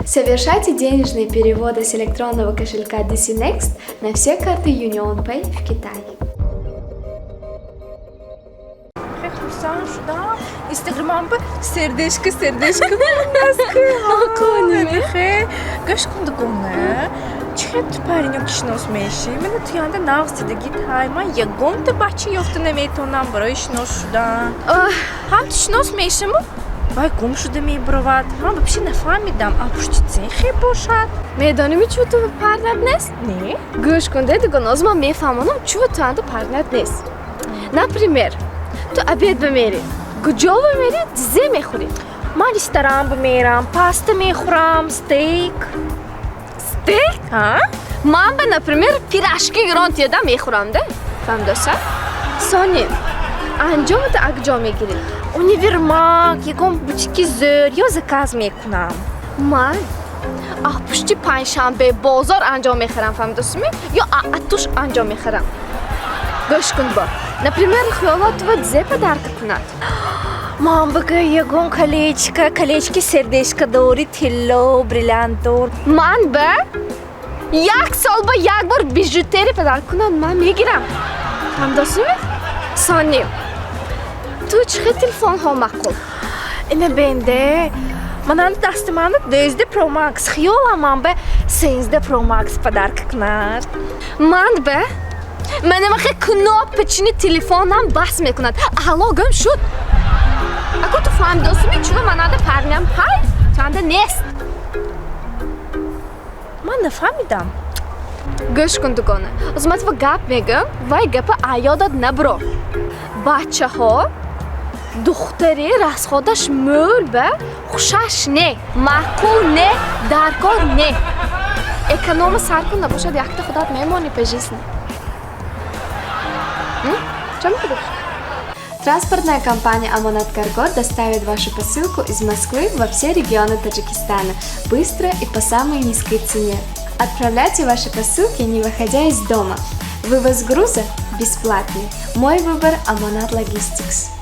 Совершайте денежные переводы с электронного кошелька DC Next на все карты UnionPay в Китае. Хеле хурсанд шудам. Инстаграмам ба сердечко, сердечко. Хе, гӯш кун, дугона. Чӣ хел ту парень ки шинос мешӣ? Мана ту янда нағз дидагит ҳай. Ман ягонта бача ёфта наметавонам барои шинос шудан. Ҳам ту шинос мешаму, вай гум шуда мебуравад. Ман вообще нафаҳмидам, а пушти цехе бошад. Медонӣ, чӯ ту парень ат нест? Не. Гӯш кун, де, дугона, ҳозир ман мефаҳмонам, чӯ ту анда парень ат нест. Например, ту обед бимерӣ, куҷо бимерӣ, зе мехӯрӣ? Ман ресторан бимерам, паста мехӯрам, стейк. Стейк? Ҳа? Ман ба, например, пирожки гирон тиядам мехӯрам, де, фаҳмидоса? Сони анҷомата акҷо мегирӣ? Универмаг, ягон бутики зӯр ё заказ мекунам. Ман а пушти Панҷшанбе бозор анҷом мехарам, фаҳмидосими, ё атуш анҷом мехарам. Гӯш кун, бо, например, хиёлот тува зе подарка кунад? Ман бага ягон колечко, колечки сердечко дори, тилло, бриллиантдор. Ман ба як сол ба як бор бижутерия подарка кунад, ман мегирам, фаҳмидосими? Сони ту чӣ хел телефонҳо маъқул? Ина бенде, манан дасти ман 12 Pro Max. Хиёлам ман ба 13 Pro Max подарка кунад. Ман ба манамахе кнопочный телефонам бас мекунад. Алло, гум шуд. Ако ту фаҳмидосими, чува мананда парень ам ҳай, чанда нест? Ман нафаҳмидам. Гӯш кун, дугона, ҳозир ман тува гап мегӯям, вай гапа аёдат набро. Бачаҳо духтари расход аш мӯл ба хушаш не, маъқул не, даркор не. Эконом а сар кун, набошад, якта худат мемонӣ по жизни. Чё мекуниш? Транспортная компания «Амонат Карго» доставит вашу посылку из Москвы во все регионы Таджикистана быстро и по самой низкой цене. Отправляйте ваши посылки, не выходя из дома. Вывоз груза бесплатный. Мой выбор – «Амонат Логистикс».